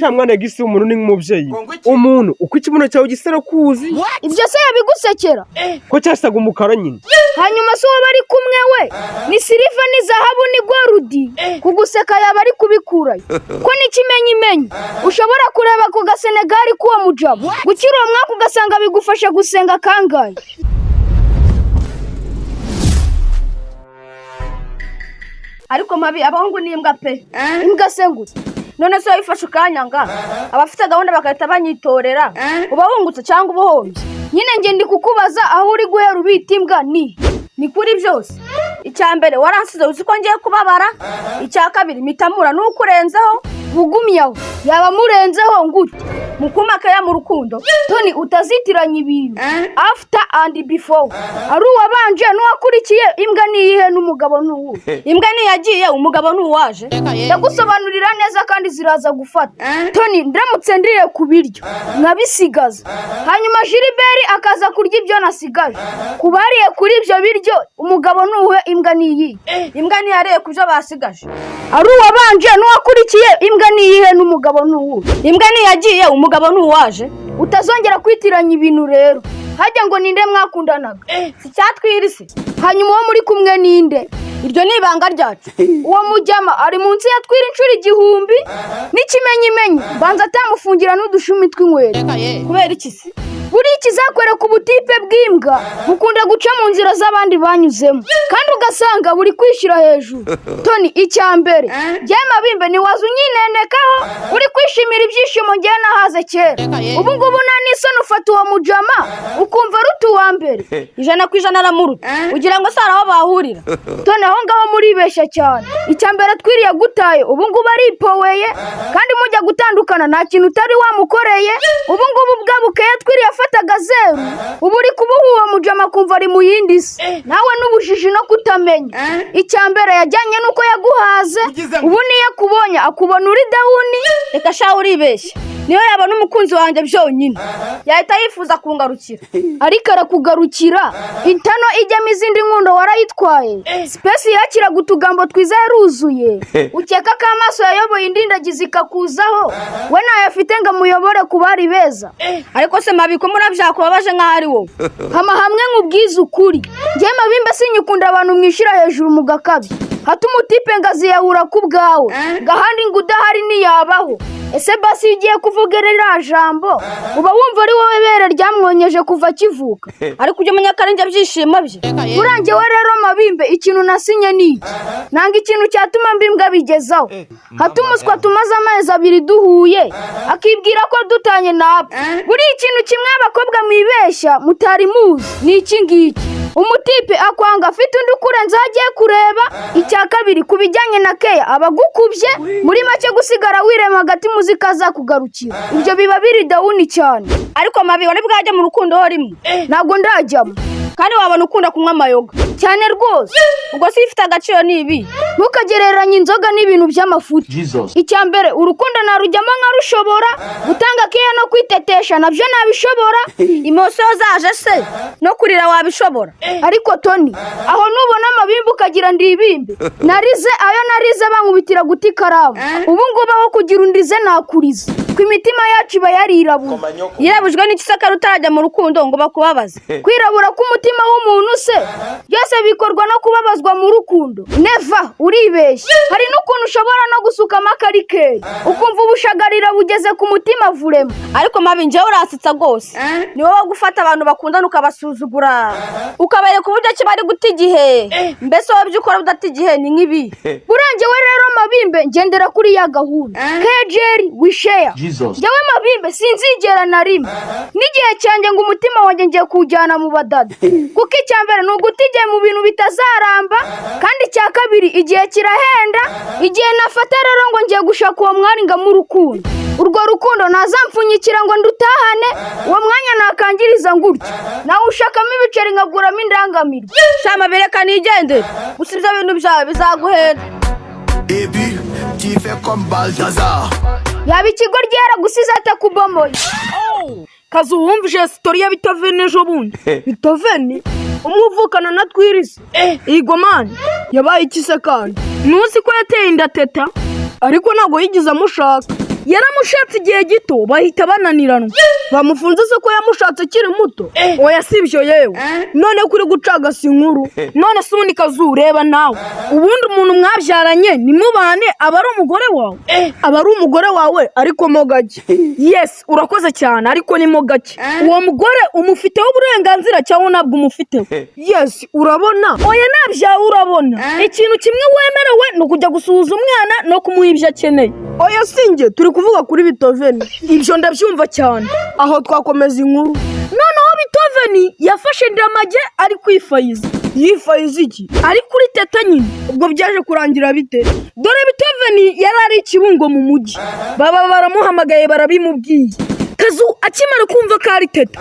Nta mwana gisi, umuntu ni nk'umubyeyi. Umuntu uko ikibuno cyawe gisa kuzi. Ibyo se yabigusekera? Ko cyasaga umukara nyine. Hanyuma se uwo bari kumwe we ni silver, ni zahabu, ni gold? Kuguseka yaba ari kubikurayo ko n'ikimenyimenyi ushobora kureba ku gasenegali k'uwo mujama, gukira uwo mwaka ugasanga bigufasha gusenga kangahe. Ariko mabi, abahungu ni imbwa pe. Imbwa se ngute? None se wifashe ukanyanga, abafite gahunda bagahita banyitorera, uba wungutse cyangwa uba uhombye? Nyine njye ndi kukubaza, aho uri guhera ubita imbwa ni? Ni kuri byose. Icya mbere, waransize uzi ko ngiye kubabara. Icya kabiri, mitamura n'ukurenzeho. Bugumye aho, yaba amurenzeho ngute? Mukumakeya mu rukundo. Toni, utazitiranya ibintu, after and before. Ari uwabanje n'uwakurikiye, imbwa ni iyihe n'umugabo ni uwuhe? Imbwa niyagiye, umugabo ni uwaje. Ndagusobanurira neza kandi ziraza gufata. Toni, ndamutse ndiriye ku biryo nkabisigaza, hanyuma Gilbert akaza kurya ibyo nasigaje, ku bariye kuri ibyo biryo, umugabo ni uwuhe, imbwa ni iyihe? Imbwa niyariye ku byo basigaje. Ari uwabanje n'uwakurikiye, imbwa ni iyihe n'umugabo ni uwuhe? Imbwa niyagiye, umugabo ni uwaje. Utazongera kwitiranya ibintu rero. Hajya ngo ninde mwakundanaga? Si cyatwirisi. Hanyuma uwo muri kumwe ninde? Iryo ni ibanga ryacu. Uwo mujyama ari munsi ya Twira inshuro 1000. N'ikimenyimenyi, banza atamufungira n'udushumi tw'inkweto. Kubera iki se? Buriya ikizakwereka ubutipe bw'imbwa, bukunda guca mu nzira z'abandi banyuzemo, kandi ugasanga buri kwishyira hejuru. Toni, icya mbere, njyewe Mabimbe ntiwaza unyinenekaho uri kwishimira ibyishimo ngewe nahaze kera. Ubu ngubu nta n'isoni, ufata uwo mujama ukumva aruta uwa mbere. 100% aramuruta. Ugira ngo se hari aho bahurira? Toni, aho ngaho muribeshya cyane. Icya mbere, twiriye gutaye, ubu ngubu aripoweye, kandi mujya gutandukana nta kintu utari wamukoreye. Ubu ngubu bwa bukeya twiriye afataga zeru, ubu uri kubuha uwo mujama akumva ari mu yindi si. Nawe n'ubujiji no kutamenya. Icya mbere, yajyanye n'uko yaguhaze. Ubu niyo akubonye akubona uri down. Reka sha, uribeshya. Niyo yabona umukunzi wanjye byonyine, yahita yifuza kungarukira. Ariko arakugarukira, intano ijyamo izindi nkundo warayitwaye. Space yakiraga utugambo twiza yaruzuye. Ukeka ko amaso yayoboye indindagizi ikakuzaho, we ntayo afite ngo amuyobore ku bari beza? Ariko se mabi, ko murabyakubabaje nk'aho ari wowe? Hama hamwe nkubwize ukuri, njyewe Mabimbe sinyikunda abantu mwishyira hejuru mu gakabya. Hato umutipe ngo aziyahura ku bwawe, ngo ahandi ngo udahari ntiyabaho. Ese basi iyo ugiye kuvuga ririya jambo, uba wumva ari wowe bere ryamwonyeje kuva akivuka? Ariko ujya umenya ko ari njye byishimo bye. Burangiye rero Mabimbe, ikintu nasinye ni iki: nanga ikintu cyatuma mbimbwa bigezaho. Hato umuswa tumaze amezi 2 duhuye akibwira ko dutanye napfa. Buriya ikintu kimwe abakobwa mwibeshya mutari muzi ni iki ngiki: umutipe akwanga afite undi ukurenze aho agiye kureba. Icya kabiri, ku bijyanye na keya, aba agukubye. Muri make, gusigara wirema hagati muzika azakugarukira, ibyo biba biri down cyane. Ariko mabi, wari bwajya mu rukundo ho rimwe? Ntabwo ndajyamo. Kandi wabona ukunda kunywa amayoga. Cyane rwose. Ubwo se ifite agaciro ni ibi? Ntukagereranye inzoga n'ibintu by'amafuti. Icya mbere, urukundo narujyamo nkarushobora. Gutanga keya no kwitetesha nabyo nabishobora. Emotion zaje se, no kurira wabishobora? Ariko Toni, aho nubona amabimbi ukagira ndibimbe, narize ayo narize bankubitira guta ikaramu. Ubu ngubu aho kugira undize nakuriza, ku imitima yacu iba yarirabura. Yirabujwe n'ikisakara utarajya mu rukundo ngo bakubabaze. Kwirabura k'umutima w'umuntu se byose bikorwa no kubabazwa mu rukundo? Never, uribeshya. Hari n'ukuntu ushobora no gusukamo akarikeri ukumva ubushagarira bugeze ku mutima vurema. Ariko mabi, njyewe urasetsa rwose. Ni wowe gufata abantu bakundana ukabasuzugura, ukabereka uburyo ki bari guta igihe. Mbese wowe ibyo ukora udata igihe ni nk'ibi? Burangiwe rero Mabimbe, ngendera kuri ya gahunda kejeri wisheya. Njyewe Mabimbe sinzigera na rimwe n'igihe cyanjye ngo umutima wanjye ngiye kuwujyana mu badada, kuko icya mbere ni uguta igihe mu bintu bitazaramba, kandi icya kabiri, igihe kirahenda. Igihe nafata rero ngo ngiye gushaka uwo mwari ngo amuhe urukundo, urwo rukundo ntazampfunyikira ngo ndutahane, uwo mwanya nakangiriza ngutyo nawe ushakamo ibiceri nkaguramo indangamirwa. Shama, bireka nigendere. Gusa ibyo bintu byawe bizaguhenda. Et puis, tu fais comme Balthazar. Yaba ikigo ryaragusize atakubomoye. Kazi, wumvise story ya Bitoveni ejo bundi? Bitoveni umwe uvukana na Twirisi. Igomani yabaye iki se kandi? Ntuzi ko yateye inda Teta, ariko ntabwo yigeze amushaka. Yaramushatse igihe gito, bahita bananiranwa. Bamufunze se ko yamushatse akiri muto? Oya, si ibyo yewe. None kuri gucagasa inkuru? None se ubundi Kazu, ureba nawe, ubundi umuntu mwabyaranye nimubane, aba ari umugore wawe? Aba ari umugore wawe, ariko mo gake. Yes, urakoze cyane, ariko ni mo gake. Uwo mugore umufiteho uburenganzira cyangwa ntabwo umufiteho? Yes, urabona. Oya, ntabyawe urabona. Ikintu kimwe wemerewe ni ukujya gusuhuza umwana no kumuha ibyo akeneye. Oya, sinjye, turi kuvuga kuri Bitoveni. Ibyo ndabyumva cyane. Aho twakomeza inkuru. Noneho Bitoveni yafashe Ndamage ari kwifayiza. Yifayiza iki? Ari kuri Teta nyine. Ubwo byaje kurangira bite? Dore Bitoveni yari ari Ikibungo mu mujyi, baba baramuhamagaye, barabimubwiye. Kazu akimara kumva ko ari Teta,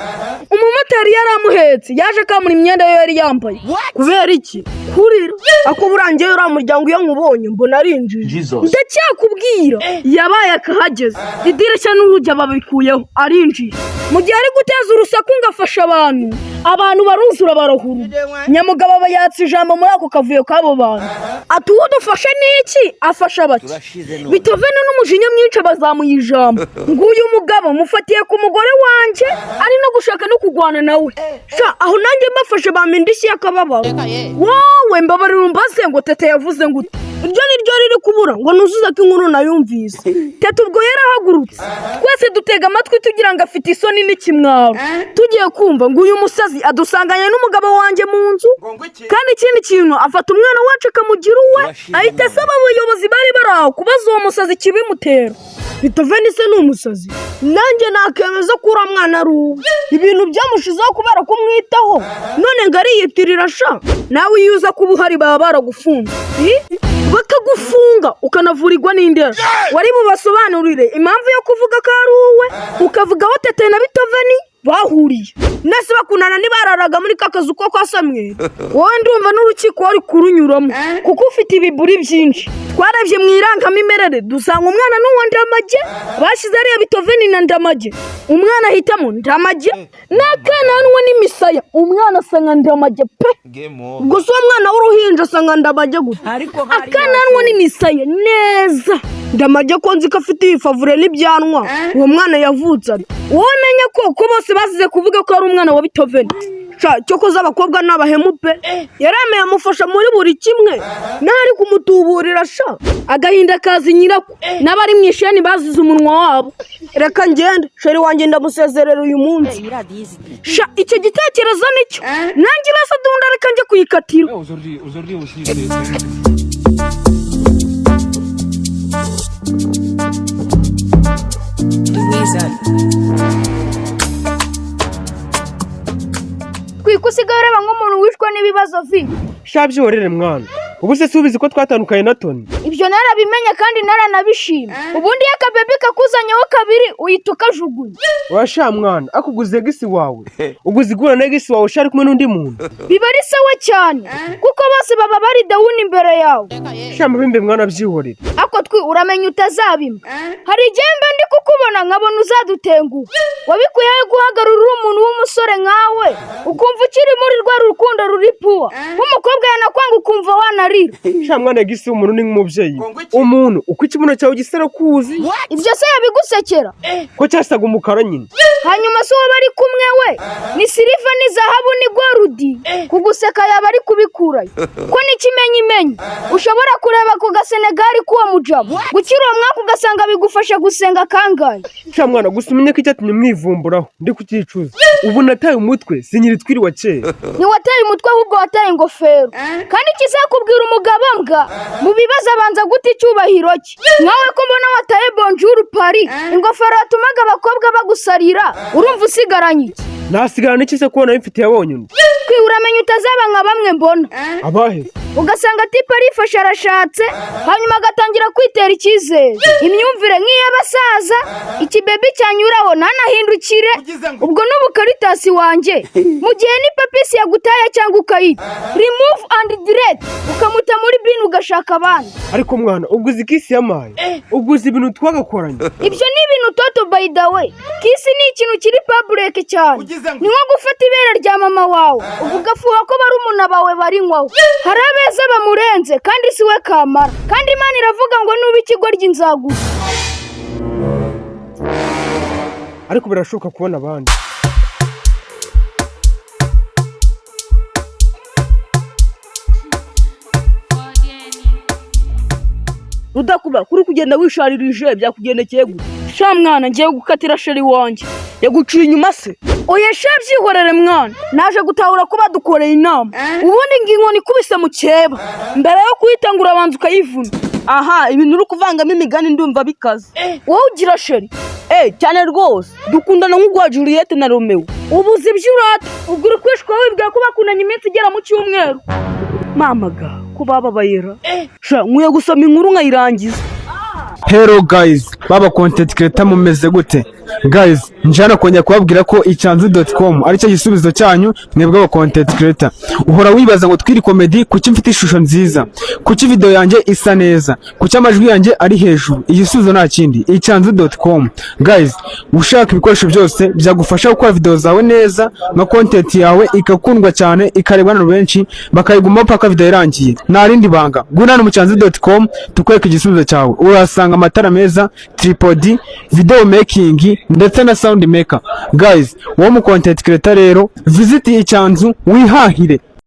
umumotari yari amuhetse yaje akamura imyenda ye yari yambaye. Kubera iki? Kurira. Ako burangiye uriya muryango, iyo nkubonye mbona ari injiji. Ndacyakubwira, yabaye akahageze, idirishya n'urugi babikuyeho, arinjiye. Mu gihe ari guteza urusaku ngo afashe abantu, abantu baruzura, barahuru. Nyamugabo aba yatse ijambo muri ako kavuyo k'abo bantu, ati: "Uwo dufashe ni iki? Afasha bake?" Bitovene n'umujinya mwinshi bazamuye ijambo ngo: "Uyu mugabo mufatiye ku mugore wanjye, ari no gushaka no kurwana nawe." Sha, aho nanjye mbafashe bampa indishyi y'akababaro. Wowe mbabarira umbaze ngo Tete yavuze ngo ute? Iryo ni ryo riri kubura ngo nuzuze ko inkuru nayumvise. Tete ubwo yarahagurutse, twese dutega amatwi tugira ngo afite isoni n'ikimwaro. Tugiye kumva ngo uyu musazi adusanganye n'umugabo wanjye mu nzu, kandi ikindi kintu afata umwana wacu akamugira uwe. Ahita asaba abayobozi bari bari aho kubaza uwo musazi ikibimutera. Bitoveni se ni umusazi? Nanjye nakemeza ko uriya mwana ari uwe. Ibintu byamushizeho kubera kumwitaho, none ngo ariyitirira sha. Nawe iyo uza kuba uhari baba baragufunze, bakagufunga ukanavurirwa n'indera. Wari bubasobanurire impamvu yo kuvuga ko ari uwe, ukavuga aho Tete na Bitoveni bahuriye. Nese bakundana ntibararaga muri ka kazu ko kwa Samweri? Wowe ndumva n'urukiko wari kurunyuramo kuko ufite ibiburi byinshi. Twarebye mu irangamimerere dusanga umwana n'uwo Ndamage bashyize ariya Bitoveni na Ndamage. Umwana ahitamo Ndamage n'akananwa n'imisaya, umwana asa nka Ndamage pe. Gusa uwo mwana w'uruhinja asanga Ndamage gute? Akananwa n'imisaya neza. Ndamage ko nzi ko afite ibifavure n'ibyanwa, uwo mwana yavutse ate? Wowe menya ko bose bazize kuvuga ko ari umwana wa Bitoveni. Sha, cyokoze abakobwa ni abahemu pe. Yaremeye amufasha muri buri kimwe, n'ari kumutuburira sha. Agahinda kazi nyirako, n'abari mu isheni bazize umunwa wabo. Reka ngende, chéri wanjye ndamusezerera uyu munsi. Sha, icyo gitekerezo nicyo nanjye irasadunda, reka njye kuyikatira. Aujourd'hui, aujourd'hui aussi, c'est- Louisa. Twika, usigaye ureba nk'umuntu wishwe n'ibibazo vi. Sha, byihorere mwana. Ubu se si ubizi ko twatandukanye na Toni? Ibyo narabimenye kandi naranabishima. Ubundi iyo akabebi kakuzanyeho kabiri uhita ukajugunya. Washa mwana, akuguze ex wawe, uguze igura na ex wawe ushari kumwe n'undi muntu. Biba ari sawa cyane kuko bose baba bari down imbere yawe. Sha mabimbe mwana, byihorere. Ako twi, uramenya utazabimba. Hari igihe mba ndi kukubona nkabona uzadutenguha. Wabikuyeho guhagarara uri umuntu w'umusore nkawe, ukumva ukiri muri rwa rukundo ruri puwa, nk'umukobwa yanakwanga ukumva wanarira. Sha mwana, ex w'umuntu ni nk'umubyeyi. Umuntu uko ikibuno cyawe gisa kuzi. Ibyo se yabigusekera? Ko cyasaga umukara nyine. Hanyuma se uwo bari kumwe we ni silver, ni zahabu, ni gold? Kuguseka yaba ari kubikurayo ko n'ikimenyimenyi ushobora kureba ku gasenegali k'uwo mujama gukira uwo mwaka, ugasanga bigufasha gusenga kangahe. Sha mwana, gusa umenye ko icyatumye mwivumburaho ndi kucyicuza. Ubu nataye umutwe, sinyiri twiri wa kera. Ntiwataye umutwe, ahubwo wataye ingofero. Kandi ikizakubwira umugabo mbwa mu bibazo abanza guta icyubahiro cye. Nkawe ko mbona wataye bonjour Paris, ingofero yatumaga abakobwa bagusarira, urumva usigaranye iki? Nasigarana iki se kubona bimfitiye abonye undi? Twi, uramenya utazaba nka bamwe mbona. Abahe? Ugasanga type arifashe, arashatse, hanyuma agatangira kwitera icyizere, imyumvire nk'iy'abasaza, ikibebi cyanyuraho ntanahindukire. Ubwo ni ubukaritasi wanjye. Mu gihe ni papisi yagutaye cyangwa ukayita remove and delete, ukamuta muri bin, ugashaka abandi. Ariko mwana, ubwo uzi kiss yamaye? Ubwo uzi ibintu twagakoranye? Ibyo ni ibintu toto. By the way, kiss ni ikintu kiri public cyane, ni nko gufata ibere rya mama wawe ugafuha ko barumuna bawe barinywaho. Hari abeza bamurenze kandi si we kamara, kandi Imana iravuga ngo nuba ikigoryi nzaguha. Ariko birashoboka kubona abandi. Rudakuba, kuri kugenda wisharirije, byakugendekeye gute? Sha mwana, ngiye gukatira chéri wanjye. Yaguciye inyuma se? Oya sha, byihorere mwana. Naje gutahura ko badukoreye inama. Ubundi ngo inkoni ikubise mu cyeba, mbere yo kuyitangura abanza ukayivuna. Aha, ibintu uri kuvangamo imigani ndumva bikaze. Wowe ugira chéri? Eh, cyane rwose, dukundana nk'urwa Juliette na Romeo. Ubuze ibyo urata, ubwo uri kwishwa wibwira ko bakundanye iminsi igera mu cyumweru. Mamaga ko bababayera. Sha, nkwiye gusoma inkuru nkayirangiza. Hello guys, baba content creator, mumeze gute? Guys, njana kongera kubabwira ko icyanzu.com aricyo gisubizo cyanyu mwebwe aba content creator. Uhora wibaza ngo twiri comedy, kuki mfite ishusho nziza? Kuki video yanjye isa neza? Kuki amajwi yanjye ari hejuru? Igisubizo nta kindi, icyanzu.com. Guys, ushaka ibikoresho byose byagufasha gukora video zawe neza, nka content yawe ikakundwa cyane, ikarebwa n'abantu benshi, bakayigumaho paka video irangiye. Nta rindi banga. Guna hano mu cyanzu.com tukwereka igisubizo cyawe. Urahasanga amatara meza, tripod, video making ndetse na sound maker. Guys, wowe mu content creator rero, visit Icyanzu wihahire.